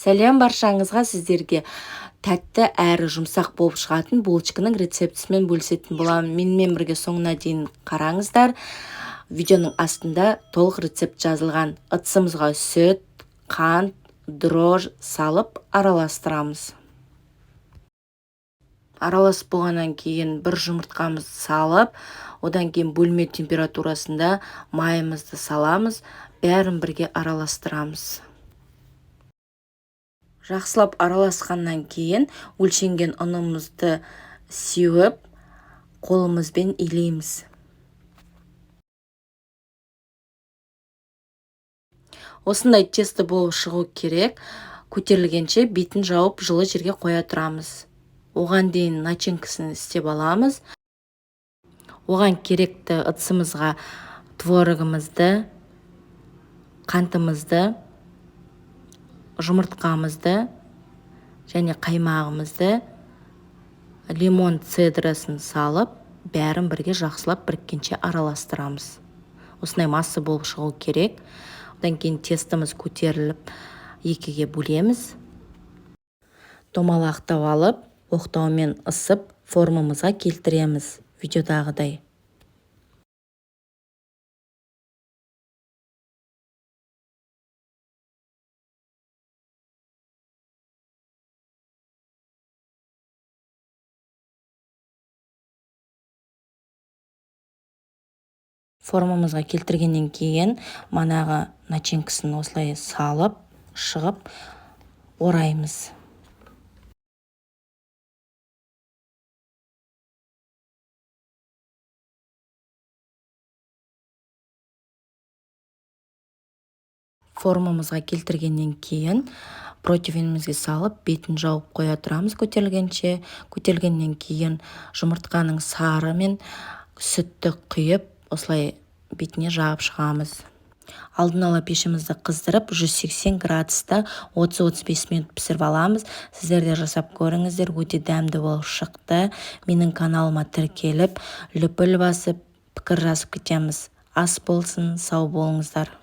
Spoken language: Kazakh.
Сәлем баршаңызға, сіздерге тәтті әрі жұмсақ болып шығатын булочканың рецептісімен бөлісетін боламын. Менімен бірге соңына дейін қараңыздар. Видеоның астында толық рецепт жазылған. Ыдысымызға сүт, қант, дрожж салып араластырамыз. Араласып болғаннан кейін бір жұмыртқамызды салып, одан кейін бөлме температурасында майымызды саламыз, бәрін бірге араластырамыз. Жақсылап араласқаннан кейін өлшенген ұнымызды сеуіп, қолымызбен илейміз. Осындай тесто болып шығу керек. Көтерілгенше бетін жауып, жылы жерге қоя тұрамыз. Оған дейін начинкасын істеп аламыз. Оған керекті ыдысымызға творогымызды, қантымызды, жұмыртқамызды және қаймағымызды, лимон цедрасын салып, бәрін бірге жақсылап біріккенше араластырамыз. Осындай масса болып шығу керек. Одан кейін тестомыз көтеріліп, екіге бөлеміз. Домалақтап алып, оқтаумен ысып, формамызға келтіреміз видеодағыдай. Формамызға келтіргеннен кейін манағы начинкасын осылай салып, шығып ораймыз. Формамызға келтіргеннен кейін противенімізге салып, бетін жауып қоя тұрамыз көтерілгенше. Көтерілгеннен кейін жұмыртқаның сары мен сүтті құйып, осылай бетіне жағып шығамыз. Алдын ала пешімізді қыздырып, 180 градуста 30-35 минут пісіріп аламыз. Сіздер де жасап көріңіздер, өте дәмді болып шықты. Менің каналыма тіркеліп, лүпіл басып, пікір жазып кетеміз. Ас болсын, сау болыңыздар.